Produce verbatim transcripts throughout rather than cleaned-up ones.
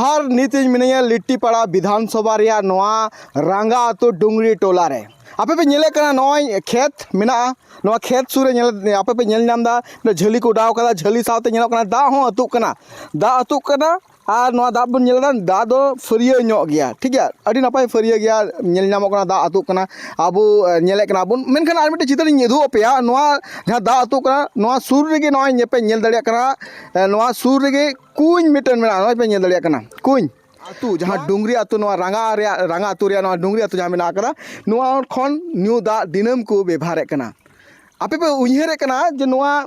ᱟᱨ ᱱᱤᱛ ᱤᱧ ᱢᱤᱱᱟᱹᱧᱟ ᱞᱤᱴᱤᱯᱟᱲᱟ ᱵᱤᱫᱷᱟᱱ ᱥᱚᱵᱷᱟ ᱨᱮᱭᱟᱜ ᱱᱚᱣᱟ ᱨᱟᱸᱜᱟ ᱟᱹᱛᱩ ᱰᱩᱝᱨᱤ ᱴᱚᱞᱟ ᱨᱮ᱾ ᱟᱯᱮ ᱯᱮ ᱧᱮᱞᱮᱫ ᱠᱟᱱᱟ, ᱱᱚᱜᱼᱚᱭ ᱠᱷᱮᱛ ᱢᱮᱱᱟᱜᱼᱟ, ᱱᱚᱣᱟ ᱠᱷᱮᱛ ᱥᱩᱨ ᱨᱮ ᱧᱮᱞ, ᱟᱯᱮ ᱯᱮ ᱧᱮᱞ ᱧᱟᱢ ᱮᱫᱟ, ᱱᱚᱰᱮ ᱡᱷᱟᱹᱞᱤ ᱠᱚ ᱚᱰᱟᱣ ᱠᱟᱫᱟ, ᱡᱷᱟᱹᱞᱤ ᱥᱟᱶᱛᱮ ᱧᱮᱞᱚᱜ ᱠᱟᱱᱟ ᱫᱟᱜ ᱦᱚᱸ ᱟᱹᱛᱩᱜ ᱠᱟᱱᱟ, ᱫᱟᱜ ᱟᱹᱛᱩᱜ ᱠᱟᱱᱟ᱾ ᱟᱨ ᱱᱚᱣᱟ ᱫᱟᱜ ᱵᱚᱱ ᱧᱮᱞ ᱮᱫᱟ, ᱫᱟᱜ ᱫᱚ ᱯᱷᱟᱹᱨᱭᱟᱹ ᱧᱚᱜ ᱜᱮᱭᱟ, ᱴᱷᱤᱠ ᱜᱮᱭᱟ, ᱟᱹᱰᱤ ᱱᱟᱯᱟᱭ ᱯᱷᱟᱹᱨᱭᱟᱹ ᱜᱮᱭᱟ, ᱧᱮᱞ ᱧᱟᱢᱚᱜ ᱠᱟᱱᱟ ᱫᱟᱜ ᱟᱹᱛᱩᱜ ᱠᱟᱱᱟ, ᱟᱵᱚ, ᱮ, ᱧᱮᱞᱮᱫ ᱠᱟᱱᱟ ᱵᱚᱱ᱾ ᱢᱮᱱᱠᱷᱟᱱ ᱟᱨ ᱢᱤᱫᱴᱮᱱ ᱪᱤᱛᱟᱹᱨ ᱤᱧ ᱩᱫᱩᱜ ᱟᱯᱮᱭᱟ, ᱱᱚᱣᱟ ᱡᱟᱦᱟᱸ ᱫᱟᱜ ᱟᱹᱛᱩᱜ ᱠᱟᱱᱟ, ᱱᱚᱣᱟ ᱥᱩᱨ ᱨᱮᱜᱮ ᱱᱚᱜᱼᱚᱭ ᱯᱮ ᱧᱮᱞ ᱫᱟᱲᱮᱭᱟᱜ ᱠᱟᱱᱟ, ᱮ, ᱱᱚᱣᱟ ᱥᱩᱨ ᱨᱮᱜᱮ ᱠᱩᱧ ᱢᱤᱫᱴᱮᱱ ᱢᱮᱱᱟᱜᱼᱟ, ᱱᱚᱜᱼᱚᱭ ᱯᱮ ᱧᱮᱞ ᱫᱟᱲᱮᱭᱟᱜ ᱠᱟᱱᱟ ᱠᱩᱧ᱾ ᱟᱹᱛᱩ, ᱡᱟᱦᱟᱸ ᱰᱩᱝᱨᱤ ᱟᱹᱛᱩ, ᱱᱚᱣᱟ ᱨᱟᱸᱜᱟ ᱨᱮᱭᱟᱜ, ᱨᱟᱸᱜᱟ ᱟᱹᱛᱩ ᱨᱮᱭᱟᱜ ᱱᱚᱣᱟ ᱰᱩᱝᱨᱤ ᱟᱹᱛᱩ ᱡᱟᱦᱟᱸ ᱢᱮᱱᱟᱜ ᱟᱠᱟᱫᱟ, ᱱᱚᱣᱟ ᱠᱷᱚᱱ ᱧᱩ ᱫᱟᱜ ᱫᱤᱱᱟᱹᱢ ᱠᱚ ᱵᱮᱵᱷᱟᱨᱮᱫ ᱠᱟᱱᱟ᱾ ᱟᱯᱮ ᱯᱮ ᱩᱭᱦᱟᱹᱨᱮᱫ ᱠᱟᱱᱟ ᱡᱮ ᱱᱚᱣᱟ,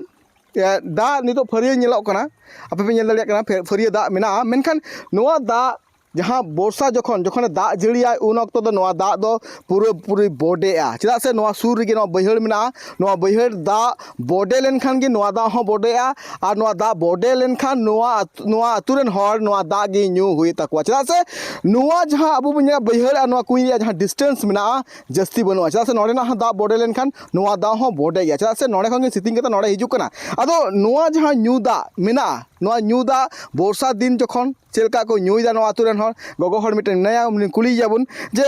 ᱮ, ᱫᱟᱜ ᱱᱤᱛᱚᱜ ᱯᱷᱟᱹᱨᱭᱟᱹ ᱧᱮᱞᱚᱜ ᱠᱟᱱᱟ, ᱟᱯᱮ ᱯᱮ ᱧᱮᱞ ᱫᱟᱲᱮᱭᱟᱜ ᱠᱟᱱᱟ ᱯᱷᱮ-, ᱯᱷᱟᱹᱨᱭᱟᱹ ᱫᱟᱜ ᱢᱮᱱᱟᱜᱼᱟ, ᱢᱮᱱᱠᱷᱟᱱ ᱱᱚᱣᱟ ᱫᱟᱜ ᱡᱟᱦᱟᱸ ᱵᱚᱨᱥᱟ ᱡᱚᱠᱷᱚᱱ, ᱡᱚᱠᱷᱚᱱᱮ ᱫᱟᱜ ᱡᱟᱹᱲᱤᱭᱟᱭ, ᱩᱱ ᱚᱠᱛᱚ ᱫᱚ ᱱᱚᱣᱟ ᱫᱟᱜ ᱫᱚ ᱯᱩᱨᱟᱹᱯᱩᱨᱤ ᱵᱚᱰᱮᱜᱼᱟ᱾ ᱪᱮᱫᱟᱜ ᱥᱮ ᱱᱚᱣᱟ ᱥᱩᱨ ᱨᱮᱜᱮ ᱱᱚᱣᱟ ᱵᱟᱹᱭᱦᱟᱹᱲ ᱢᱮᱱᱟᱜᱼᱟ, ᱱᱚᱣᱟ ᱵᱟᱹᱭᱦᱟᱹᱲ ᱫᱟᱜ ᱵᱚᱰᱮ ᱞᱮᱱᱠᱷᱟᱱ ᱜᱮ ᱱᱚᱣᱟ ᱫᱟᱜ ᱦᱚᱸ ᱵᱚᱰᱮᱜᱼᱟ, ᱟᱨ ᱱᱚᱣᱟ ᱫᱟᱜ ᱵᱚᱰᱮ ᱞᱮᱱᱠᱷᱟᱱ ᱱᱚᱣᱟ ᱟᱹᱛᱩ, ᱱᱚᱣᱟ ᱟᱹᱛᱩ ᱨᱮᱱ ᱦᱚᱲ ᱱᱚᱣᱟ ᱫᱟᱜ ᱜᱮ ᱧᱩ ᱦᱩᱭᱩᱜ ᱛᱟᱠᱚᱣᱟ᱾ ᱪᱮᱫᱟᱜ ᱥᱮ ᱱᱚᱣᱟ ᱡᱟᱦᱟᱸ ᱟᱵᱚ ᱵᱚᱱ ᱧᱮᱞᱟ ᱵᱟᱹᱭᱦᱟᱹᱲ ᱟᱨ ᱱᱚᱣᱟ ᱠᱩᱧ ᱨᱮᱭᱟᱜ ᱡᱟᱦᱟᱸ distance ᱢᱮᱱᱟᱜᱼᱟ, ᱡᱟᱹᱥᱛᱤ ᱵᱟᱹᱱᱩᱜᱼᱟ᱾ ᱪᱮᱫᱟᱜ ᱥᱮ ᱱᱚᱰᱮᱱᱟᱜ ᱦᱚᱸ ᱫᱟᱜ ᱵᱚᱰᱮ ᱞᱮᱱᱠᱷᱟᱱ ᱱᱚᱣᱟ ᱫᱟᱜ ᱦᱚᱸ ᱵᱚᱰᱮ ᱜᱮᱭᱟ, ᱪᱮᱫᱟᱜ ᱥᱮ ᱱᱚᱰᱮ ᱠᱷᱚᱱ ᱜᱮ ᱥᱤᱛᱤᱝ ᱠᱟᱛᱮ ᱱᱚᱰᱮ ᱦᱤᱡᱩᱜ ᱠᱟᱱᱟ᱾ ᱟᱫᱚ ᱱᱚᱣᱟ ᱡᱟᱦᱟᱸ ᱧᱩ ᱫᱟᱜ ᱢᱮᱱᱟᱜᱼᱟ, ᱱᱚᱣᱟ ᱧᱩ ᱫᱟᱜ ᱵᱚᱨᱥᱟ ᱫᱤᱱ ᱡᱚᱠᱷᱚᱱ ᱪᱮᱫ ᱞᱮᱠᱟ ᱠᱚ ᱧᱩᱭᱮᱫᱟ ᱱᱚᱣᱟ ᱟᱹᱛᱩ ᱨᱮᱱ ᱦᱚᱲ, ᱜᱚᱜᱚ ᱦᱚᱲ ᱢᱤᱫᱴᱮᱱ ᱢᱮᱱᱟᱭᱟ, ᱩᱱᱤ ᱠᱩᱞᱤᱭᱮᱭᱟᱵᱚᱱ ᱡᱮ,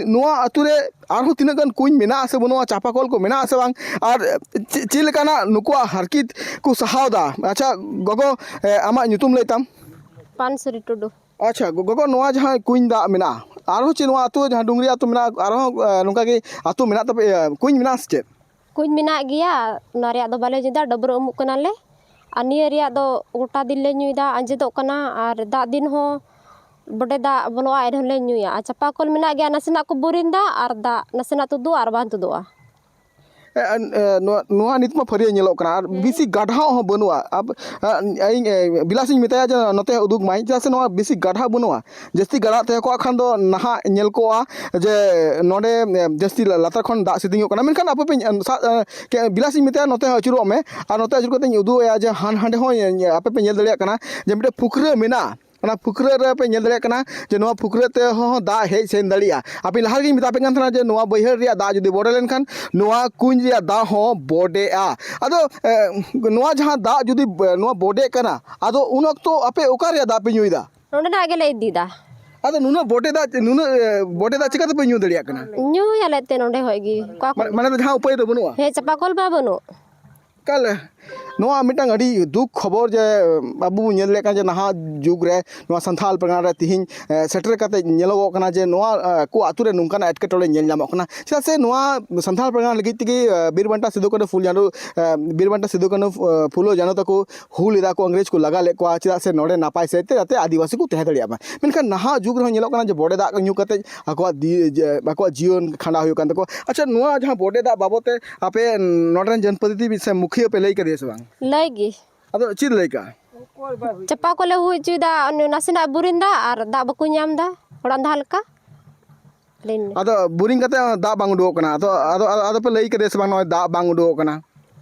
ᱱᱚᱣᱟ ᱟᱹᱛᱩ ᱨᱮ ᱟᱨᱦᱚᱸ ᱛᱤᱱᱟᱹᱜ ᱜᱟᱱ ᱠᱩᱧ ᱢᱮᱱᱟᱜᱼᱟ ᱥᱮ ᱵᱟᱹᱱᱩᱜᱼᱟ, ᱪᱟᱯᱟ ᱠᱚᱞ ᱠᱚ ᱢᱮᱱᱟᱜᱼᱟ ᱥᱮ ᱵᱟᱝ, ᱟᱨ ᱪᱮᱫ, ᱪᱮᱫ ᱞᱮᱠᱟᱱᱟᱜ ᱱᱩᱠᱩᱣᱟᱜ ᱦᱟᱨᱠᱤᱛ ᱠᱚ ᱥᱟᱦᱟᱣ ᱮᱫᱟ? ᱟᱪᱪᱷᱟ ᱜᱚᱜᱚ, ᱮ, ᱟᱢᱟᱜ ᱧᱩᱛᱩᱢ ᱞᱟᱹᱭ ᱛᱟᱢ? ᱯᱟᱱᱥᱨᱤ ᱴᱩᱰᱩ᱾ ᱟᱪᱪᱷᱟ ᱜᱚ-, ᱜᱚᱜᱚ, ᱱᱚᱣᱟ ᱡᱟᱦᱟᱸ ᱠᱩᱧ ᱫᱟᱜ ᱢᱮᱱᱟᱜᱼᱟ, ᱟᱨᱦᱚᱸ ᱪᱮᱫ ᱱᱚᱣᱟ ᱟᱹᱛᱩ ᱡᱟᱦᱟᱸ ᱰᱩᱝᱨᱤ ᱟᱹᱛᱩ ᱢᱮᱱᱟᱜᱼᱟ, ᱟᱨᱦᱚᱸ, ᱮ, ᱱᱚᱝᱠᱟ ᱜᱮ ᱟᱹᱛᱩ ᱢᱮᱱᱟᱜ ᱛᱟᱯᱮ, ᱮ, ᱠᱩᱧ ᱢᱮᱱᱟᱜᱼᱟ ᱥᱮ ᱪᱮᱫ? ᱠᱩᱧ ᱢᱮᱱᱟᱜ ᱜᱮᱭᱟ, ᱚᱱᱟ ᱨᱮᱭᱟᱜ ᱫᱚ ᱵᱟᱞᱮ ᱧᱩᱭᱫᱟ, ᱰᱟᱹᱵᱽᱨᱟᱹ ᱩᱢᱩᱜ ᱠᱟᱱᱟᱞᱮ᱾ ᱟᱨ ᱱᱤᱭᱟᱹ ᱨᱮᱭᱟᱜ ᱫᱚ ᱜᱚᱴᱟ ᱫᱤᱱ ᱞᱮ ᱧᱩᱭᱫᱟ, ᱟᱸᱡᱮᱫᱚᱜ ᱠᱟᱱᱟ, ᱟᱨ ᱫᱟᱜ ᱫᱤᱱ ᱦᱚᱸ ᱵᱚᱰᱮ ᱫᱟᱜ ᱵᱚᱞᱚᱜᱼᱟ, ᱮᱱᱦᱚᱸ ᱞᱮ ᱧᱩᱭᱟ᱾ ᱟᱨ ᱪᱟᱯᱟ ᱠᱚᱞ ᱢᱮᱱᱟᱜ ᱜᱮᱭᱟ, ᱱᱟᱥᱮᱱᱟᱜ ᱠᱚ ᱵᱳᱨᱤᱝ ᱫᱟ, ᱟᱨ ᱫᱟᱜ ᱱᱟᱥᱮᱱᱟᱜ ᱛᱩᱫᱩᱜᱼᱟ ᱟᱨ ᱵᱟᱝ ᱛᱩᱫᱩᱜᱼᱟ᱾ ᱮ, ᱮ, ᱱᱚᱣᱟ, ᱱᱚᱣᱟ ᱱᱤᱛ ᱢᱟ ᱯᱷᱟᱹᱨᱭᱟᱹ ᱧᱮᱞᱚᱜ ᱠᱟᱱᱟ, ᱟᱨ ᱦᱮᱸ᱾ ᱵᱮᱥᱤ ᱜᱟᱰᱷᱟᱣ ᱦᱚᱸ ᱵᱟᱹᱱᱩᱜᱼᱟ᱾ ᱟᱵ-, ᱮ, ᱤᱧ, ᱮ, ᱵᱤᱞᱟᱥᱤᱧ ᱢᱮᱛᱟᱭᱟ ᱡᱮ ᱱᱚᱛᱮ ᱩᱫᱩᱜᱽ ᱢᱟᱭ, ᱪᱮᱫᱟᱜ ᱥᱮ ᱱᱚᱣᱟ ᱵᱮᱥᱤ ᱜᱟᱰᱷᱟᱣ ᱵᱟᱹᱱᱩᱜᱼᱟ᱾ ᱡᱟᱹᱥᱛᱤ ᱜᱟᱰᱷᱟᱣ ᱛᱟᱦᱮᱸ ᱠᱚᱜ ᱠᱷᱟᱱ ᱫᱚ ᱱᱟᱦᱟᱜ ᱧᱮᱞ ᱠᱚᱜᱼᱟ ᱡᱮ ᱱᱚᱰᱮ, ᱮ, ᱡᱟᱹᱥᱛᱤ ᱞᱟ-, ᱞᱟᱛᱟᱨ ᱠᱷᱚᱱ ᱫᱟᱜ ᱥᱤᱛᱤᱝᱚᱜ ᱠᱟᱱᱟ, ᱢᱮᱱᱠᱷᱟᱱ ᱟᱯᱮ ᱯᱮ ᱧ-, ᱥᱟ-, ᱮ, ᱠᱮ-, ᱵᱤᱞᱟᱥᱤᱧ ᱢᱮᱛᱟᱭᱟ ᱱᱚᱛᱮ ᱦᱚᱸ ᱟᱹᱪᱩᱨᱚᱜ ᱢᱮ, ᱟᱨ ᱱᱚᱛᱮ ᱟᱹᱪᱩᱨ ᱠᱟᱛᱮᱧ ᱩᱫᱩᱜ ᱟᱭᱟ ᱡᱮ ᱦᱟᱱ-, ᱦᱟᱸᱰᱮ ᱦᱚᱸ ᱧᱮ-, ᱧᱮ-, ᱟᱯᱮ ᱯᱮ ᱧᱮᱞ ᱫᱟᱲᱮᱭᱟᱜ ᱠᱟᱱᱟ ᱡᱮ ᱢᱤᱫᱴᱮᱱ ᱯᱩᱠᱷᱨᱟᱹ ᱢᱮᱱᱟᱜᱼᱟ᱾ ᱚᱱᱟ ᱯᱩᱠᱷᱨᱟᱹ ᱨᱮ ᱯᱮ ᱧᱮᱞ ᱫᱟᱲᱮᱭᱟᱜ ᱠᱟᱱᱟ ᱡᱮ ᱱᱚᱣᱟ ᱯᱩᱠᱷᱨᱟᱹ ᱛᱮᱦᱚᱸ ᱫᱟᱜ ᱦᱮᱡ ᱥᱮᱱ ᱫᱟᱲᱮᱭᱟᱜᱼᱟ᱾ ᱟᱯᱮ ᱞᱟᱦᱟ ᱨᱮᱜᱮᱧ ᱢᱮᱛᱟ ᱯᱮ ᱠᱟᱱ ᱛᱟᱦᱮᱱᱟ ᱡᱮ ᱱᱚᱣᱟ ᱵᱟᱹᱭᱦᱟᱹᱲ ᱨᱮᱭᱟᱜ ᱫᱟᱜ ᱡᱩᱫᱤ ᱵᱚᱰᱮ ᱞᱮᱱᱠᱷᱟᱱ ᱱᱚᱣᱟ ᱠᱩᱧ ᱨᱮᱭᱟᱜ ᱫᱟᱜ ᱦᱚᱸ ᱵᱚᱰᱮᱜᱼᱟ᱾ ᱟᱫᱚ, ᱮ, ᱱᱚᱣᱟ ᱡᱟᱦᱟᱸ ᱫᱟᱜ ᱡᱩᱫᱤ, ᱮ, ᱱᱚᱣᱟ ᱵᱚᱰᱮᱜ ᱠᱟᱱᱟ, ᱟᱫᱚ ᱩᱱ ᱚᱠᱛᱚ ᱟᱯᱮ ᱚᱠᱟ ᱨᱮᱭᱟᱜ ᱫᱟᱜ ᱯᱮ ᱧᱩᱭᱮᱫᱟ? ᱱᱚᱸᱰᱮᱱᱟᱜ ᱜᱮᱞᱮ ᱤᱫᱤᱭᱮᱫᱟ᱾ ᱟᱫᱚ ᱱᱩᱱᱟᱹᱜ ᱵᱚᱰᱮ ᱫᱟᱜ, ᱱᱩᱱᱟᱹᱜ, ᱮ, ᱵᱚᱰᱮ ᱫᱟᱜ ᱪᱤᱠᱟᱹ ᱛᱮᱯᱮ ᱧᱩ ᱫᱟᱲᱮᱭᱟᱜ ᱠᱟᱱᱟ? ᱧᱩᱭᱟᱞᱮ ᱛᱮ ᱱᱚᱸᱰᱮ ᱠᱷᱚᱡ ᱜᱮ᱾ ᱚᱠᱟ ᱠᱷᱚᱡ? ᱢᱟᱱᱮ, ᱢᱟᱱᱮ ᱫᱚ ᱡᱟᱦᱟᱸ ᱩᱯᱟᱹᱭ ᱫᱚ ᱵᱟᱹᱱᱩᱜᱼᱟ? ᱦᱮᱸ, ᱪᱟᱯᱟ ᱠᱚᱞ ᱢᱟ ᱵᱟᱹᱱᱩᱜ᱾ ᱮᱠᱟᱞ, ᱱᱚᱣᱟ ᱢᱤᱫᱴᱟᱝ ᱟᱹᱰᱤ ᱫᱩᱠ ᱠᱷᱚᱵᱚᱨ ᱡᱮ, ᱟᱵᱚ ᱵᱚᱱ ᱧᱮᱞ ᱞᱮᱫ ᱠᱟᱱ ᱡᱮ ᱱᱟᱦᱟᱜ ᱡᱩᱜᱽ ᱨᱮ ᱱᱚᱣᱟ ᱥᱟᱱᱛᱷᱟᱞ ᱯᱟᱨᱜᱟᱱᱟ ᱨᱮ ᱛᱤᱦᱤᱧ, ᱮ, ᱥᱮᱴᱮᱨ ᱠᱟᱛᱮ ᱧᱮᱞᱚᱜᱚᱜ ᱠᱟᱱᱟ ᱡᱮ ᱱᱚᱣᱟ, ᱮ, ᱟᱠᱚ ᱟᱛᱳ ᱨᱮ ᱱᱚᱝᱠᱟᱱᱟᱜ ᱮᱴᱠᱮᱴᱚᱬᱮ ᱧᱮᱞ ᱧᱟᱢᱚᱜ ᱠᱟᱱᱟ᱾ ᱪᱮᱫᱟᱜ ᱥᱮ ᱱᱚᱣᱟ ᱥᱟᱱᱛᱷᱟᱞ ᱯᱟᱨᱜᱟᱱᱟ ᱞᱟᱹᱜᱤᱫ ᱛᱮᱜᱮ, ᱮ, ᱵᱤᱨ ᱵᱟᱱᱴᱟ ᱥᱤᱫᱩ ᱠᱟᱹᱱᱦᱩ ᱯᱷᱩᱞ ᱡᱷᱟᱱᱰᱩ, ᱮ, ᱵᱤᱨ ᱵᱟᱱᱴᱟ ᱥᱤᱫᱩ ᱠᱟᱹᱱᱦᱩ, ᱮ, ᱯᱷᱩᱞᱳ ᱡᱷᱟᱱᱳ ᱛᱟᱠᱚ ᱦᱩᱞ ᱞᱮᱫᱟ ᱠᱚ, ᱤᱝᱨᱮᱡᱽ ᱠᱚ ᱞᱟᱜᱟ ᱞᱮᱫ ᱠᱚᱣᱟ, ᱪᱮᱫᱟᱜ ᱥᱮ ᱱᱚᱰᱮ ᱱᱟᱯᱟᱭ ᱥᱮᱫ ᱛᱮ ᱡᱟᱛᱮ ᱟᱹᱫᱤᱵᱟᱹᱥᱤ ᱠᱚ ᱛᱟᱦᱮᱸ ᱫᱟᱲᱮᱭᱟᱜ ᱢᱟ᱾ ᱢᱮᱱᱠᱷᱟᱱ ᱱᱟᱦᱟᱜ ᱡᱩᱜᱽ ᱨᱮᱦᱚᱸ ᱧᱮᱞᱚᱜ ᱠᱟᱱᱟ ᱡᱮ ᱵᱚᱰᱮ ᱫᱟᱜ ᱧᱩ ᱠᱟᱛᱮ ᱟᱠᱚᱣᱟᱜ ᱫᱤ-, ᱡᱮ, ᱟᱠᱚᱣᱟᱜ ᱡᱤᱭᱚᱱ ᱠᱷᱟᱸᱰᱟᱣ ᱦᱩᱭᱩᱜ ᱠᱟᱱ ᱛᱟᱠᱚᱣᱟ᱾ ᱟᱪᱪᱷᱟ, ᱱᱚᱣᱟ ᱡᱟᱦᱟᱸ ᱵᱚᱰᱮ ᱫᱟᱜ ᱵᱟᱵᱚᱫ ᱛᱮ ᱟᱯᱮ ᱱᱚᱰᱮ ᱨᱮᱱ ᱡᱚᱱᱯᱨᱚᱛᱤᱱᱤᱫᱷᱤ ᱥᱮ ᱢᱩᱠᱷᱤᱭᱟᱹ ᱯᱮ ᱞᱟᱹᱭ ᱠᱟᱫᱮᱭᱟ ᱥᱮ ᱵᱟᱝ? ᱞᱟᱹᱭ ᱜᱮ᱾ ᱟᱫᱚ ᱪᱮᱫ ᱞᱟᱹᱭ ᱠᱟᱜᱼᱟ? ᱪᱟᱯᱟ ᱠᱚᱞᱮ ᱦᱩᱭ ᱦᱚᱪᱚᱭᱮᱫᱟ, ᱚᱱᱮ ᱱᱟᱥᱮᱱᱟᱜ ᱵᱳᱨᱤᱝ ᱫᱟᱜ ᱟᱨ ᱫᱟᱜ ᱵᱟᱠᱚ ᱧᱟᱢ ᱮᱫᱟ ᱚᱲᱟᱜ ᱫᱷᱟᱨ ᱞᱮᱠᱟ᱾ ᱞᱟᱹᱭ ᱢᱮ᱾ ᱟᱫᱚ ᱵᱳᱨᱤᱝ ᱠᱟᱛᱮ ᱫᱟᱜ ᱵᱟᱝ ᱩᱰᱩᱠᱚᱜ ᱠᱟᱱᱟ, ᱟᱫᱚ, ᱟᱫᱚ, ᱟᱫᱚ, ᱟᱫᱚ ᱯᱮ ᱞᱟᱹᱭ ᱠᱟᱫᱮᱭᱟ ᱥᱮ ᱵᱟᱝ ᱱᱚᱜᱼᱚᱭ ᱫᱟᱜ ᱵᱟᱝ ᱩᱰᱩᱠᱚᱜ ᱠᱟᱱᱟ?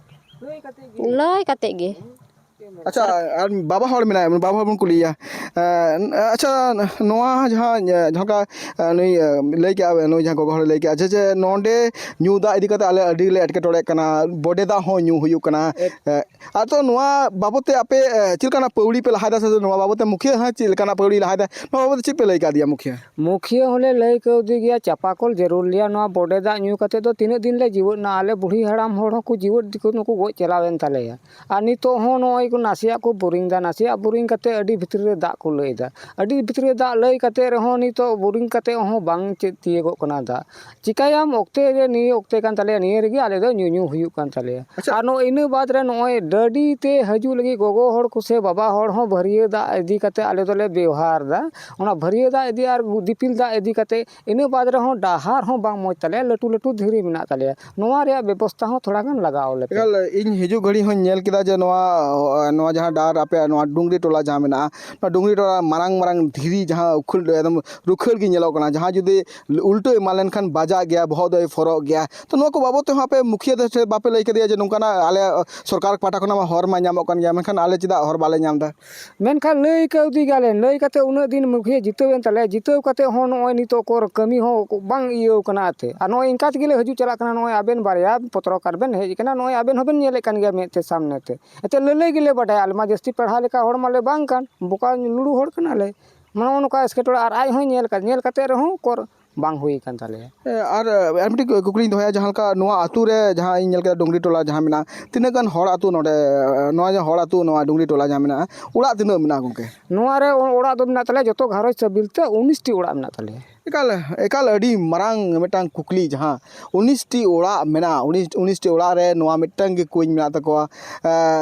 ᱞᱟᱹᱭ ᱠᱟᱛᱮ ᱜᱮ᱾ ᱟᱪᱪᱷᱟ, ᱟᱨ ᱵᱟᱵᱟ ᱦᱚᱲ ᱢᱮᱱᱟᱭᱟ, ᱵᱟᱵᱟ ᱦᱚᱲ ᱵᱚᱱ ᱠᱩᱞᱤᱭᱮᱭᱟ᱾ ᱮᱸ, ᱟᱪᱪᱷᱟ, ᱱᱚᱣᱟ ᱡᱟᱦᱟᱸ, ᱡᱟᱦᱟᱸ ᱞᱮᱠᱟ, ᱮᱸ, ᱱᱩᱭ, ᱮᱸ, ᱞᱟᱹᱭ ᱠᱮᱜᱼᱟ, ᱱᱩᱭ ᱡᱟᱦᱟᱸ ᱜᱚᱜᱚ ᱦᱚᱲᱮ ᱞᱟᱹᱭ ᱠᱮᱜᱼᱟ ᱡᱮ, ᱡᱮ ᱱᱚᱰᱮ ᱧᱩ ᱫᱟᱜ ᱤᱫᱤ ᱠᱟᱛᱮ ᱟᱞᱮ ᱟᱹᱰᱤ ᱞᱮ ᱮᱴᱠᱮᱴᱚᱬᱮᱜ ᱠᱟᱱᱟ, ᱵᱚᱰᱮ ᱫᱟᱜ ᱦᱚᱸ ᱧᱩ ᱦᱩᱭᱩᱜ ᱠᱟᱱᱟ᱾ ᱮᱸ, ᱟᱫᱚ ᱱᱚᱣᱟ ᱵᱟᱵᱚᱫ ᱛᱮ ᱟᱯᱮ, ᱮᱸ, ᱪᱮᱫ ᱞᱮᱠᱟᱱᱟᱜ ᱯᱟᱹᱣᱲᱤ ᱯᱮ ᱞᱟᱦᱟᱭᱮᱫᱟ ᱥᱮ ᱱᱚᱣᱟ ᱵᱟᱵᱚᱫ ᱛᱮ ᱢᱩᱠᱷᱤᱭᱟᱹ ᱦᱚᱸ ᱪᱮᱫ ᱞᱮᱠᱟᱱᱟᱜ ᱯᱟᱹᱣᱲᱤ ᱞᱟᱦᱟᱭᱮᱫᱟ, ᱱᱚᱣᱟ ᱵᱟᱵᱚᱫ ᱛᱮ ᱪᱮᱫ ᱯᱮ ᱞᱟᱹᱭ ᱠᱟᱣᱫᱮᱭᱟ ᱢᱩᱠᱷᱤᱭᱟᱹ? ᱢᱩᱠᱷᱤᱭᱟᱹ ᱦᱚᱸᱞᱮ ᱞᱟᱹᱭ ᱠᱟᱣᱫᱮ ᱜᱮᱭᱟ, ᱪᱟᱯᱟ ᱠᱚᱞ ᱡᱟᱹᱨᱩᱲ ᱞᱮᱭᱟ, ᱱᱚᱣᱟ ᱵᱚᱰᱮ ᱫᱟᱜ ᱧᱩ ᱠᱟᱛᱮ ᱫᱚ ᱛᱤᱱᱟᱹᱜ ᱫᱤᱱ ᱞᱮ ᱡᱤᱣᱮᱫ ᱱᱟ? ᱟᱞᱮ ᱵᱩᱲᱦᱤ ᱦᱟᱲᱟᱢ ᱦᱚᱲ ᱦᱚᱸᱠᱚ ᱡᱤᱣᱮᱫ ᱛᱮᱠᱚ ᱱᱩᱠᱩ ᱜᱚᱡ ᱪᱟᱞᱟᱣᱮᱱ ᱛᱟᱞᱮᱭᱟ᱾ ᱟᱨ ᱱᱤᱛᱚᱜ ᱦᱚᱸ ᱱᱚᱜᱼᱚᱭ ᱠᱚ ᱱᱟᱥᱮᱭᱟᱜ ᱠᱚ ᱵᱳᱨᱤᱝ ᱫᱟ, ᱱᱟᱥᱮᱭᱟᱜ ᱵᱳᱨᱤᱝ ᱠᱟᱛᱮ ᱟᱹᱰᱤ ᱵᱷᱤᱛᱨᱤ ᱨᱮ ᱫᱟᱜ ᱠᱚ ᱞᱟᱹᱭ ᱮᱫᱟ᱾ ᱟᱹᱰᱤ ᱵᱷᱤᱛᱨᱤ ᱨᱮ ᱫᱟᱜ ᱞᱟᱹᱭ ᱠᱟᱛᱮ ᱨᱮᱦᱚᱸ ᱱᱤᱛᱚᱜ ᱵᱳᱨᱤᱝ ᱠᱟᱛᱮ ᱦᱚᱸ ᱵᱟᱝ ᱪᱮᱫ ᱛᱤᱭᱳᱜᱚᱜ ᱠᱟᱱᱟ ᱫᱟᱜ᱾ ᱪᱤᱠᱟᱹᱭᱟᱢ, ᱚᱠᱛᱮ ᱨᱮ ᱱᱤᱭᱟᱹ ᱚᱠᱛᱮ ᱠᱟᱱ ᱛᱟᱞᱮᱭᱟ, ᱱᱤᱭᱟᱹ ᱨᱮᱜᱮ ᱟᱞᱮ ᱫᱚ ᱧᱩ ᱧᱩ ᱦᱩᱭᱩᱜ ᱠᱟᱱ ᱛᱟᱞᱮᱭᱟ᱾ ᱟᱪᱪᱷᱟ᱾ ᱟᱨ ᱱᱚᱜᱼᱚᱭ ᱤᱱᱟᱹ ᱵᱟᱫᱽ ᱨᱮ ᱱᱚᱜᱼᱚᱭ ᱰᱟᱹᱰᱤ ᱛᱮ ᱦᱤᱡᱩᱜ ᱞᱟᱹᱜᱤᱫ ᱜᱚᱜᱚ ᱦᱚᱲ ᱠᱚ ᱥᱮ ᱵᱟᱵᱟ ᱦᱚᱲ ᱦᱚᱸ ᱵᱷᱟᱹᱨᱭᱟᱹ ᱫᱟᱜ ᱤᱫᱤ ᱠᱟᱛᱮ ᱟᱞᱮ ᱫᱚᱞᱮ ᱵᱮᱣᱦᱟᱨ ᱮᱫᱟ᱾ ᱚᱱᱟ ᱵᱷᱟᱹᱨᱭᱟᱹ ᱫᱟᱜ ᱤᱫᱤ ᱟᱨ ᱫᱤᱯᱤᱞ ᱫᱟᱜ ᱤᱫᱤ ᱠᱟᱛᱮ ᱤᱱᱟᱹ ᱵᱟᱫᱽ ᱨᱮᱦᱚᱸ ᱰᱟᱦᱟᱨ ᱦᱚᱸ ᱵᱟᱝ ᱢᱚᱡᱽ ᱛᱟᱞᱮᱭᱟ, ᱞᱟᱹᱴᱩ ᱞᱟᱹᱴᱩ ᱫᱷᱤᱨᱤ ᱢᱮᱱᱟᱜ ᱛᱟᱞᱮᱭᱟ᱾ ᱱᱚᱣᱟ ᱨᱮᱭᱟᱜ ᱵᱮᱵᱚᱥᱛᱷᱟ ᱦᱚᱸ ᱛᱷᱚᱲᱟ ᱜᱟᱱ ᱞᱟᱜᱟᱣ ᱞᱮᱯᱮ᱾ ᱮᱠᱟᱞ, ᱤᱧ ᱦᱤᱡᱩᱜ ᱜᱷᱟᱹᱲᱤ ᱦᱚᱸᱧ ᱧᱮᱞ ᱠᱮᱫᱟ ᱡᱮ ᱱᱚᱣᱟ, ᱱᱚᱣᱟ ᱡᱟᱦᱟᱸ ᱰᱟᱦᱟᱨ ᱟᱯᱮᱭᱟᱜ ᱱᱚᱣᱟ ᱰᱩᱝᱨᱤ ᱴᱚᱞᱟ ᱡᱟᱦᱟᱸ ᱢᱮᱱᱟᱜᱼᱟ, ᱱᱚᱣᱟ ᱰᱩᱝᱨᱤ ᱴᱚᱞᱟ ᱢᱟᱨᱟᱝ ᱢᱟᱨᱟᱝ ᱫᱷᱤᱨᱤ ᱡᱟᱦᱟᱸ ᱩᱠᱷᱟᱹᱲ, ᱮᱠᱫᱚᱢ ᱨᱩᱠᱷᱟᱹᱲ ᱜᱮ ᱧᱮᱞᱚᱜ ᱠᱟᱱᱟ, ᱡᱟᱦᱟᱸ ᱡᱩᱫᱤ ᱩᱞᱴᱟᱹ ᱮᱢᱟᱱ ᱞᱮᱱᱠᱷᱟᱱ ᱵᱟᱡᱟᱜ ᱜᱮᱭᱟ, ᱵᱚᱦᱚᱜ ᱫᱚᱭ ᱯᱷᱚᱨᱚᱜ ᱜᱮᱭᱟ᱾ ᱛᱚ ᱱᱚᱣᱟ ᱠᱚ ᱵᱟᱵᱚᱫ ᱛᱮᱦᱚᱸ ᱟᱯᱮ ᱢᱩᱠᱷᱤᱭᱟᱹ ᱫᱚ ᱪᱮᱫ ᱵᱟᱯᱮ ᱞᱟᱹᱭ ᱠᱟᱫᱮᱭᱟ ᱡᱮ ᱱᱚᱝᱠᱟᱱᱟᱜ ᱟᱞᱮ ᱥᱚᱨᱠᱟᱨ ᱯᱟᱦᱴᱟ ᱠᱷᱚᱱᱟᱜ ᱢᱟ ᱦᱚᱨ ᱢᱟ ᱧᱟᱢᱚᱜ ᱠᱟᱱ ᱜᱮᱭᱟ, ᱢᱮᱱᱠᱷᱟᱱ ᱟᱞᱮ ᱪᱮᱫᱟᱜ ᱦᱚᱨ ᱵᱟᱞᱮ ᱧᱟᱢ ᱮᱫᱟ? ᱢᱮᱱᱠᱷᱟᱱ ᱞᱟᱹᱭ ᱠᱟᱹᱣᱫᱤ ᱜᱮᱭᱟᱞᱮ, ᱞᱟᱹᱭ ᱠᱟᱛᱮ ᱩᱱᱟᱹᱜ ᱫᱤᱱ ᱢᱩᱠᱷᱤᱭᱟᱹ ᱡᱤᱛᱟᱹᱣ ᱮᱱ ᱛᱟᱞᱮᱭᱟ, ᱡᱤᱛᱟᱹᱣ ᱠᱟᱛᱮ ᱦᱚᱸ ᱱᱚᱜᱼᱚᱭ ᱱᱤᱛᱚᱜ ᱠᱚ ᱠᱟᱹᱢᱤ ᱦᱚᱸ ᱵᱟᱝ ᱤᱭᱟᱹᱣ ᱠᱟᱱᱟ ᱟᱛᱮ᱾ ᱟᱨ ᱱᱚᱜᱼᱚᱭ ᱤᱱᱠᱟ ᱛᱮᱜᱮ ᱞᱮ ᱦᱤᱡᱩᱜ ᱪᱟᱞᱟᱜ ᱠᱟᱱᱟ, ᱱᱚᱜᱼᱚᱭ ᱟᱵᱮᱱ ᱵᱟᱨᱭᱟ ᱯᱚᱛᱨᱚᱠᱟᱨ ᱵᱮᱱ ᱦᱮᱡ ᱟᱠᱟᱱᱟ, ᱱᱚᱜᱼᱚᱭ ᱟᱵᱮᱱ ᱦᱚᱸᱵᱮᱱ ᱧᱮᱞᱮᱫ ᱠᱟᱱ ᱜᱮᱭᱟ ᱢᱮᱫ ᱛᱮ ᱥᱟᱢᱱᱮ ᱛᱮ᱾ ᱮᱱᱛᱮ ᱞᱟᱹᱞᱟᱹᱭ ᱜᱮᱞᱮ ᱵᱟᱰᱟᱭᱟ, ᱟᱞᱮ ᱢᱟ ᱡᱟᱹᱥᱛᱤ ᱯᱟᱲᱦᱟᱣ ᱞᱮᱠᱟ ᱦᱚᱲ ᱢᱟᱞᱮ ᱵᱟᱝ ᱠᱟᱱ, ᱵᱚᱠᱟ ᱞᱩᱲᱩ ᱦᱚᱲ ᱠᱟᱱᱟᱞᱮ᱾ ᱱᱚᱜᱼᱚ ᱱᱚᱝᱠᱟ ᱮᱴᱠᱮᱴᱚᱬᱮ, ᱟᱨ ᱟᱡ ᱦᱚᱸᱭ ᱧᱮᱞ ᱠᱟᱫ, ᱧᱮᱞ ᱠᱟᱛᱮ ᱨᱮᱦᱚᱸ ᱩᱠᱩᱨ ᱵᱟᱝ ᱦᱩᱭ ᱠᱟᱱ ᱛᱟᱞᱮᱭᱟ᱾ ᱮ, ᱟᱨ, ᱮ, ᱟᱨ ᱢᱤᱫᱴᱤᱡ ᱠᱩᱠᱞᱤᱧ ᱫᱚᱦᱚᱭᱟ, ᱡᱟᱦᱟᱸ ᱞᱮᱠᱟ ᱱᱚᱣᱟ ᱟᱹᱛᱩ ᱨᱮ ᱡᱟᱦᱟᱸ ᱤᱧ ᱧᱮᱞ ᱠᱮᱫᱟ ᱰᱩᱝᱜᱽᱨᱤ ᱴᱚᱞᱟ ᱡᱟᱦᱟᱸ ᱢᱮᱱᱟᱜᱼᱟ, ᱛᱤᱱᱟᱹᱜ ᱜᱟᱱ ᱦᱚᱲ ᱟᱹᱛᱩ ᱱᱚᱰᱮ, ᱮ, ᱱᱚᱣᱟ ᱡᱟᱦᱟᱸ ᱦᱚᱲ ᱟᱹᱛᱩ, ᱱᱚᱣᱟ ᱰᱩᱝᱜᱽᱨᱤ ᱴᱚᱞᱟ ᱡᱟᱦᱟᱸ ᱢᱮᱱᱟᱜᱼᱟ, ᱚᱲᱟᱜ ᱛᱤᱱᱟᱹᱜ ᱢᱮᱱᱟᱜᱼᱟ ᱜᱚᱢᱠᱮ? ᱱᱚᱣᱟ ᱨᱮ ᱚ-, ᱚᱲᱟᱜ ᱫᱚ ᱢᱮᱱᱟᱜ ᱛᱟᱞᱮᱭᱟ ᱡᱚᱛᱚ ᱜᱷᱟᱨᱚᱸᱡᱽ ᱥᱟᱹᱵᱤᱞ ᱛᱮ ᱩᱱᱤᱥ ᱴᱤ ᱚᱲᱟᱜ ᱢᱮᱱᱟᱜ ᱛᱟᱞᱮᱭᱟ᱾ ᱮᱠᱟᱞ, ᱮᱠᱟᱞ ᱟᱹᱰᱤ ᱢᱟᱨᱟᱝ ᱢᱤᱫᱴᱟᱝ ᱠᱩᱠᱞᱤ, ᱡᱟᱦᱟᱸ ᱩᱱᱤᱥ ᱴᱤ ᱚᱲᱟᱜ ᱢᱮᱱᱟᱜᱼᱟ, ᱩᱱᱤᱥ, ᱩᱱᱤᱥ ᱴᱤ ᱚᱲᱟᱜ ᱨᱮ ᱱᱚᱣᱟ ᱢᱤᱫᱴᱟᱝ ᱜᱮ ᱠᱩᱧ ᱢᱮᱱᱟᱜ ᱛᱟᱠᱚᱣᱟ᱾ ᱮ,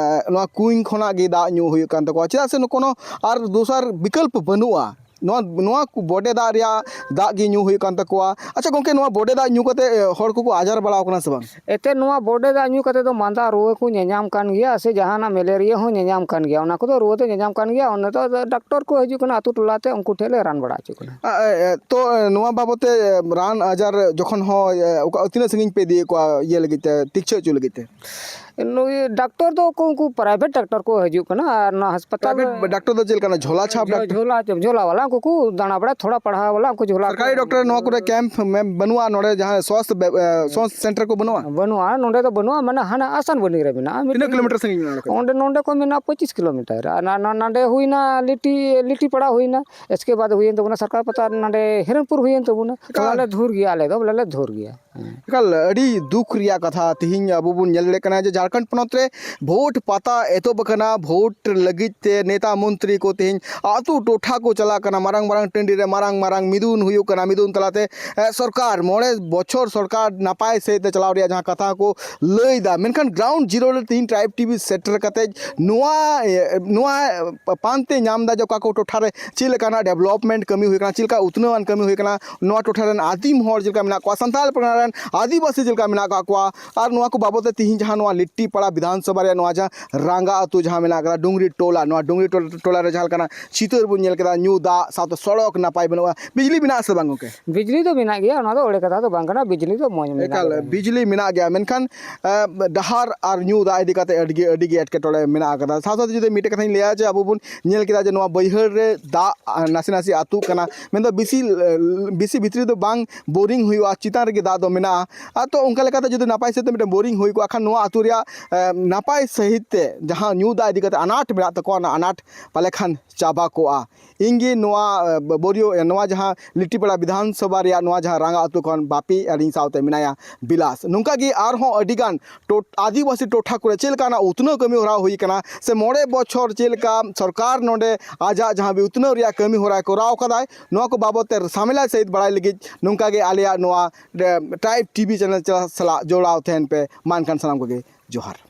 ᱱᱚᱣᱟ ᱠᱩᱧ ᱠᱷᱚᱱᱟᱜ ᱜᱮ ᱫᱟᱜ ᱧᱩ ᱦᱩᱭᱩᱜ ᱠᱟᱱ ᱛᱟᱠᱚᱣᱟ, ᱪᱮᱫᱟᱜ ᱥᱮ ᱱᱩᱠᱩ ᱟᱨ ᱫᱚᱥᱟᱨ ᱵᱤᱠᱚᱞᱯ ᱵᱟᱹᱱᱩᱜᱼᱟ᱾ ᱱᱚᱣᱟ, ᱱᱚᱣᱟ ᱠᱩ ᱵᱚᱰᱮ ᱫᱟᱜ ᱨᱮᱭᱟᱜ ᱫᱟᱜ ᱜᱮ ᱧᱩ ᱦᱩᱭᱩᱜ ᱠᱟᱱ ᱛᱟᱠᱚᱣᱟ᱾ ᱟᱪᱪᱷᱟ ᱜᱚᱢᱠᱮ, ᱱᱚᱣᱟ ᱵᱚᱰᱮ ᱫᱟᱜ ᱧᱩ ᱠᱟᱛᱮ, ᱮ, ᱦᱚᱲ ᱠᱚᱠᱚ ᱟᱡᱟᱨ ᱵᱟᱲᱟᱣ ᱠᱟᱱᱟ ᱥᱮ ᱵᱟᱝ? ᱮᱱᱛᱮᱫ ᱱᱚᱣᱟ ᱵᱚᱰᱮ ᱫᱟᱜ ᱧᱩ ᱠᱟᱛᱮ ᱫᱚ ᱢᱟᱸᱫᱟ ᱨᱩᱣᱟᱹ ᱠᱚ ᱧᱟᱧᱟᱢ ᱠᱟᱱ ᱜᱮᱭᱟ, ᱥᱮ ᱡᱟᱦᱟᱱᱟᱜ ᱢᱮᱞᱮᱨᱤᱭᱟ ᱦᱚᱸ ᱧᱟᱧᱟᱢ ᱠᱟᱱ ᱜᱮᱭᱟ᱾ ᱚᱱᱟ ᱠᱚᱫᱚ ᱨᱩᱣᱟᱹ ᱫᱚ ᱧᱟᱧᱟᱢ ᱠᱟᱱ ᱜᱮᱭᱟ᱾ ᱚᱱᱟ ᱫᱚ ᱟᱫᱚ ᱰᱟᱠᱛᱚᱨ ᱠᱚ ᱦᱤᱡᱩᱜ ᱠᱟᱱᱟ ᱟᱹᱛᱩ ᱴᱚᱞᱟ ᱛᱮ, ᱩᱱᱠᱩ ᱴᱷᱮᱱ ᱞᱮ ᱨᱟᱱ ᱵᱟᱲᱟ ᱦᱚᱪᱚᱜ ᱠᱟᱱᱟ᱾ ᱟ, ᱮ, ᱮ, ᱛᱚ, ᱮ, ᱱᱚᱣᱟ ᱵᱟᱵᱚᱫ ᱛᱮ, ᱮ, ᱨᱟᱱ ᱟᱡᱟᱨ ᱡᱚᱠᱷᱚᱱ ᱦᱚᱸ, ᱮ, ᱚᱠᱟ, ᱛᱤᱱᱟᱹᱜ ᱥᱟᱺᱜᱤᱧ ᱯᱮ ᱤᱫᱤᱭᱮᱫ ᱠᱚᱣᱟ ᱤᱭᱟᱹ ᱞᱟᱹᱜᱤᱫ ᱛᱮ, ᱛᱤᱠᱪᱷᱟᱹ ᱦᱚᱪᱚ ᱞᱟᱹᱜᱤᱫ ᱛᱮ? ᱱᱩᱭ ᱰᱟᱠᱛᱚᱨ ᱫᱚ ᱩᱱᱠᱩ, ᱩᱱᱠᱩ private ᱰᱟᱠᱛᱚᱨ ᱠᱚ ᱦᱤᱡᱩᱜ ᱠᱟᱱᱟ, ᱟᱨ ᱱᱚᱣᱟ ᱦᱟᱥᱯᱟᱛᱟᱞ ᱯᱨᱟᱭᱵᱷᱮᱴ ᱰᱟᱠᱛᱚᱨ ᱫᱚ ᱪᱮᱫ ᱞᱮᱠᱟᱱᱟ? ᱡᱷᱚᱞᱟ ᱪᱷᱟᱯ ᱡᱷᱚ-, ᱰᱟᱠᱛᱚᱨ? ᱡᱷᱚᱞᱟ, ᱡᱷᱚᱞᱟ ᱵᱟᱞᱟ, ᱩᱱᱠᱩ ᱠᱚ ᱫᱟᱬᱟ ᱵᱟᱲᱟᱭᱟ, ᱛᱷᱚᱲᱟ ᱯᱟᱲᱦᱟᱣ ᱵᱟᱞᱟ, ᱩᱱᱠᱩ ᱡᱷᱚᱞᱟ ᱠᱚ ᱥᱚᱨᱠᱟᱨᱤ ᱰᱟᱠᱛᱚᱨ ᱱᱚᱣᱟ ᱠᱚᱨᱮ ᱠᱮᱢᱯ ᱢᱮᱢ ᱵᱟᱹᱱᱩᱜᱼᱟ? ᱱᱚᱰᱮ ᱡᱟᱦᱟᱸ ᱥᱣᱟᱥᱛᱷ ᱵᱮ-, ᱮ, ᱥᱣᱟᱥᱛᱷ ᱥᱮᱱᱴᱟᱨ ᱠᱚ ᱵᱟᱹᱱᱩᱜᱼᱟ? ᱵᱟᱹᱱᱩᱜᱼᱟ, ᱱᱚᱰᱮ ᱫᱚ ᱵᱟᱹᱱᱩᱜᱼᱟ, ᱢᱟᱱᱮ ᱦᱟᱱᱟ ᱟᱥᱟᱱ ᱵᱟᱹᱱᱤ ᱨᱮ ᱢᱮᱱᱟᱜᱼᱟ᱾ ᱛᱤᱱᱟᱹᱜ ᱢᱤᱫᱴᱮᱱ ᱠᱤᱞᱳᱢᱤᱴᱟᱨ ᱥᱟᱺᱜᱤᱧ ᱢᱮᱱᱟᱜᱼᱟ ᱚᱸᱰᱮ ᱠᱷᱚᱱ? ᱚᱸᱰᱮ, ᱱᱚᱰᱮ ᱠᱷᱚᱱ ᱢᱮᱱᱟᱜᱼᱟ ᱯᱚᱸᱪᱤᱥ ᱠᱤᱞᱳᱢᱤᱴᱟᱨ, ᱟᱨ ᱱᱟ-, ᱱᱟ-, ᱱᱟᱰᱮ ᱦᱩᱭᱱᱟ ᱞᱤᱴᱤ, ᱞᱤᱴᱤ ᱯᱟᱲᱟ ᱦᱩᱭᱱᱟ, ᱮᱥᱠᱮ ᱵᱟᱫ ᱦᱩᱭᱮᱱ ᱛᱟᱵᱚᱱᱟ ᱥᱚᱨᱠᱟᱨ ᱯᱟᱛᱟ, ᱱᱟᱰᱮ ᱦᱤᱨᱚᱱᱯᱩᱨ ᱦᱩᱭᱮᱱ ᱛᱟᱵᱚᱱᱟ᱾ ᱛᱷᱚᱲᱟ ᱮᱠᱟᱞ᱾ ᱞᱮ ᱫᱷᱩᱨ ᱜᱮᱭᱟ, ᱟᱞᱮ ᱫᱚ ᱵᱚᱞᱮ ᱞᱮ ᱫᱷᱩᱨ ᱜᱮᱭᱟ᱾ ᱦᱮᱸ᱾ ᱮᱠᱟᱞ, ᱟᱹᱰᱤ ᱫᱩᱠ ᱨᱮᱭᱟᱜ ᱠᱟᱛᱷᱟ᱾ ᱛᱤᱦᱤᱧ ᱟᱵᱚ ᱵᱚᱱ ᱧᱮᱞ ᱫᱟᱲᱮᱭᱟᱜ ᱠᱟᱱᱟ ᱡᱮ ᱡᱷᱟᱲᱠᱷᱚᱸᱰ ᱯᱚᱱᱚᱛ ᱨᱮ ᱵᱷᱳᱴ ᱯᱟᱛᱟ ᱮᱛᱚᱦᱚᱵ ᱟᱠᱟᱱᱟ᱾ ᱵᱷᱳᱴ ᱞᱟᱹᱜᱤᱫ ᱛᱮ ᱱᱮᱛᱟ ᱢᱚᱱᱛᱨᱤ ᱠᱚ ᱛᱤᱦᱤᱧ ᱟᱹᱛᱩ ᱴᱚᱴᱷᱟ ᱠᱚ ᱪᱟᱞᱟᱜ ᱠᱟᱱᱟ, ᱢᱟᱨᱟᱝ ᱢᱟᱨᱟᱝ ᱴᱟᱺᱰᱤ ᱨᱮ ᱢᱟᱨᱟᱝ ᱢᱟᱨᱟᱝ ᱢᱤᱫᱩᱱ ᱦᱩᱭᱩᱜ ᱠᱟᱱᱟ᱾ ᱢᱤᱫᱩᱱ ᱛᱟᱞᱟᱛᱮ, ᱮ, ᱥᱚᱨᱠᱟᱨ ᱢᱚᱬᱮ ᱵᱚᱪᱷᱚᱨ ᱥᱚᱨᱠᱟᱨ ᱱᱟᱯᱟᱭ ᱥᱮᱫ ᱛᱮ ᱪᱟᱞᱟᱣ ᱨᱮᱭᱟᱜ ᱡᱟᱦᱟᱸ ᱠᱟᱛᱷᱟ ᱠᱚ ᱞᱟᱹᱭ ᱮᱫᱟ, ᱢᱮᱱᱠᱷᱟᱱ ground zero ᱨᱮ ᱛᱤᱦᱤᱧ Tribe TV ᱥᱮᱴᱮᱨ ᱠᱟᱛᱮ ᱱᱚᱣᱟ, ᱮ, ᱱᱚᱣᱟ ᱯᱟᱱᱛᱮ ᱧᱟᱢ ᱮᱫᱟ ᱡᱮ ᱚᱠᱟ ᱠᱚ ᱴᱚᱴᱷᱟ ᱨᱮ ᱪᱮᱫ ᱞᱮᱠᱟᱱᱟᱜ development ᱠᱟᱹᱢᱤ ᱦᱩᱭ ᱠᱟᱱᱟ, ᱪᱮᱫ ᱞᱮᱠᱟ ᱩᱛᱱᱟᱹᱣᱟᱱ ᱠᱟᱹᱢᱤ ᱦᱩᱭ ᱠᱟᱱᱟ, ᱱᱚᱣᱟ ᱴᱚᱴᱷᱟ ᱨᱮᱱ ᱟᱹᱫᱤᱢ ᱦᱚᱲ ᱪᱮᱫ ᱞᱮᱠᱟ ᱢᱮᱱᱟᱜ ᱠᱚᱣᱟ, ᱥᱟᱱᱛᱟᱲ ᱯᱟᱨᱜᱟᱱᱟ ᱨᱮᱱ ᱟᱹᱫᱤᱵᱟᱹᱥᱤ ᱪᱮᱫ ᱞᱮᱠᱟ ᱢᱮᱱᱟᱜ ᱟᱠᱟᱫ ᱠᱚᱣᱟ, ᱟᱨ ᱱᱚᱣᱟ ᱠᱚ ᱵᱟᱵᱚᱫ ᱛᱮ ᱛᱤᱦᱤᱧ ᱡᱟᱦᱟᱸ ᱱᱚᱣᱟ ᱞᱤᱴᱤᱯᱟᱲᱟ ᱵᱤᱫᱷᱟᱱ ᱥᱚᱵᱷᱟ ᱨᱮᱭᱟᱜ ᱱᱚᱣᱟ ᱡᱟᱦᱟᱸ ᱨᱟᱸᱜᱟ ᱟᱹᱛᱩ ᱡᱟᱦᱟᱸ ᱢᱮᱱᱟᱜ ᱟᱠᱟᱫᱟ, ᱰᱩᱝᱜᱽᱨᱤ ᱴᱚᱞᱟ, ᱱᱚᱣᱟ ᱰᱩᱝᱜᱽᱨᱤ ᱴᱚᱞᱟ, ᱴᱚᱞᱟ ᱨᱮ ᱡᱟᱦᱟᱸ ᱞᱮᱠᱟᱱᱟᱜ ᱪᱤᱛᱟᱹᱨ ᱵᱚᱱ ᱧᱮᱞ ᱠᱮᱫᱟ, ᱧᱩ ᱫᱟᱜ ᱥᱟᱶᱛᱮ ᱥᱚᱲᱚᱠ ᱱᱟᱯᱟᱭ ᱵᱟᱹᱱᱩᱜᱼᱟ, ᱵᱤᱡᱽᱞᱤ ᱢᱮᱱᱟᱜ ᱟᱥᱮ ᱵᱟᱝ ᱜᱚᱢᱠᱮ? ᱵᱤᱡᱽᱞᱤ ᱫᱚ ᱢᱮᱱᱟᱜ ᱜᱮᱭᱟ, ᱚᱱᱟ ᱫᱚ ᱚᱲᱮ ᱠᱟᱛᱷᱟ ᱫᱚ ᱵᱟᱝ ᱠᱟᱱᱟ, ᱵᱤᱡᱽᱞᱤ ᱫᱚ ᱢᱚᱡᱽ ᱢᱮᱱᱟᱜ ᱮᱠᱟᱞ, ᱜᱮᱭᱟ᱾ ᱵᱤᱡᱽᱞᱤ ᱢᱮᱱᱟᱜ ᱜᱮᱭᱟ, ᱢᱮᱱᱠᱷᱟᱱ, ᱮ, ᱰᱟᱦᱟᱨ ᱟᱨ ᱧᱩ ᱫᱟᱜ ᱤᱫᱤ ᱠᱟᱛᱮ ᱟᱹᱰᱤ ᱜᱮ, ᱟᱹᱰᱤ ᱜᱮ ᱮᱴᱠᱮᱴᱚᱬᱮ ᱢᱮᱱᱟᱜ ᱟᱠᱟᱫᱟ᱾ ᱥᱟᱶ ᱥᱟᱶᱛᱮ ᱡᱩᱫᱤ ᱢᱤᱫᱴᱮᱡ ᱠᱟᱛᱷᱟᱧ ᱞᱟᱹᱭᱟ ᱡᱮ ᱟᱵᱚ ᱵᱚᱱ ᱧᱮᱞ ᱠᱮᱫᱟ ᱡᱮ ᱱᱚᱣᱟ ᱵᱟᱹᱭᱦᱟᱹᱲ ᱨᱮ ᱫᱟᱜ, ᱟ, ᱱᱟᱥᱮ ᱱᱟᱥᱮ ᱟᱹᱛᱩᱜ ᱠᱟᱱᱟ, ᱢᱮᱱᱫᱚ ᱵᱮᱥᱤ, ᱮ, ᱵᱮᱥᱤ ᱵᱷᱤᱛᱨᱤ ᱫᱚ ᱵᱟᱝ ᱵᱳᱨᱤᱝ ᱦᱩᱭᱩᱜᱼᱟ, ᱪᱮᱛᱟᱱ ᱨᱮᱜᱮ ᱫᱟᱜ ᱫᱚ ᱢᱮᱱᱟᱜᱼᱟ᱾ ᱟᱨ ᱛᱚ ᱚᱱᱠᱟ ᱞᱮᱠᱟᱛᱮ ᱡᱩᱫᱤ ᱱᱟᱯᱟᱭ ᱥᱟᱺᱦᱤᱡ ᱛᱮ ᱢᱤᱫᱴᱮᱱ ᱵᱳᱨᱤᱝ ᱦᱩᱭ ᱠᱚᱜᱼᱟ ᱠᱷᱟᱱ, ᱱᱚᱣᱟ ᱟᱹᱛᱩ ᱨᱮᱭᱟᱜ ᱮ, ᱱᱟᱯᱟᱭ ᱥᱟᱺᱦᱤᱡ ᱛᱮ ᱡᱟᱦᱟᱸ ᱧᱩ ᱫᱟᱜ ᱤᱫᱤ ᱠᱟᱛᱮ ᱟᱱᱟᱴ ᱢᱮᱱᱟᱜ ᱛᱟᱠᱚᱣᱟ, ᱚᱱᱟ ᱟᱱᱟᱴ ᱯᱟᱞᱮ ᱠᱷᱟᱱ ᱪᱟᱵᱟ ᱠᱚᱜᱼᱟ᱾ ᱤᱧ ᱜᱮ ᱱᱚᱣᱟ ᱮ, ᱵᱳᱨᱤᱭᱳ ᱮ, ᱱᱚᱣᱟ ᱡᱟᱦᱟᱸ ᱞᱤᱴᱤᱯᱟᱲᱟ ᱵᱤᱫᱷᱟᱱ ᱥᱚᱵᱷᱟ ᱨᱮᱭᱟᱜ ᱱᱚᱣᱟ ᱡᱟᱦᱟᱸ ᱨᱟᱝᱜᱟ ᱟᱹᱛᱩ ᱠᱷᱚᱱ ᱵᱟᱯᱤ ᱟᱨ ᱤᱧ ᱥᱟᱶᱛᱮ ᱢᱮᱱᱟᱭᱟ ᱵᱤᱞᱟᱥ᱾ ᱱᱚᱝᱠᱟ ᱜᱮ ᱟᱨᱦᱚᱸ ᱟᱹᱰᱤ ᱜᱟᱱ ᱴᱚ- ᱟᱹᱫᱤᱵᱟᱹᱥᱤ ᱴᱚᱴᱷᱟ ᱠᱚᱨᱮ ᱪᱮᱫ ᱞᱮᱠᱟᱱᱟᱜ ᱩᱛᱱᱟᱹᱣ ᱠᱟᱹᱢᱤ ᱦᱚᱨᱟ ᱦᱩᱭ ᱠᱟᱱᱟ, ᱥᱮ ᱢᱚᱬᱮ ᱵᱚᱪᱷᱚᱨ ᱪᱮᱫ ᱞᱮᱠᱟ ᱥᱚᱨᱠᱟᱨ ᱱᱚᱰᱮ ᱟᱡᱟᱜ ᱡᱟᱦᱟᱸ ᱩᱛᱱᱟᱹᱣ ᱨᱮᱭᱟᱜ ᱠᱟᱹᱢᱤ ᱦᱚᱨᱟᱭ ᱠᱚᱨᱟᱣ ᱠᱟᱫᱟᱭ, ᱱᱚᱣᱟ ᱠᱚ ᱵᱟᱵᱚᱛ ᱛᱮ ᱥᱟᱢᱮᱞᱟ ᱥᱟᱹᱦᱤᱡ ᱵᱟᱲᱟᱭ ᱞᱟᱹᱜᱤᱫ ᱱᱚᱝᱠᱟ ᱜᱮ ᱟᱞᱮᱭᱟᱜ ᱱᱚᱣᱟ ᱮ, ᱴᱨᱟᱭᱤᱵᱽ ᱴᱤᱵᱷᱤ ᱪᱮᱱᱮᱞ ᱥᱟᱞᱟᱜ ᱡᱚᱲᱟᱣ ᱛᱟᱦᱮᱱ ᱯᱮ᱾ ᱢᱟ ᱮᱱᱠᱷᱟᱱ ᱥᱟᱱᱟᱢ ᱠᱚᱜᱮ ᱡᱚᱦᱟᱨ᱾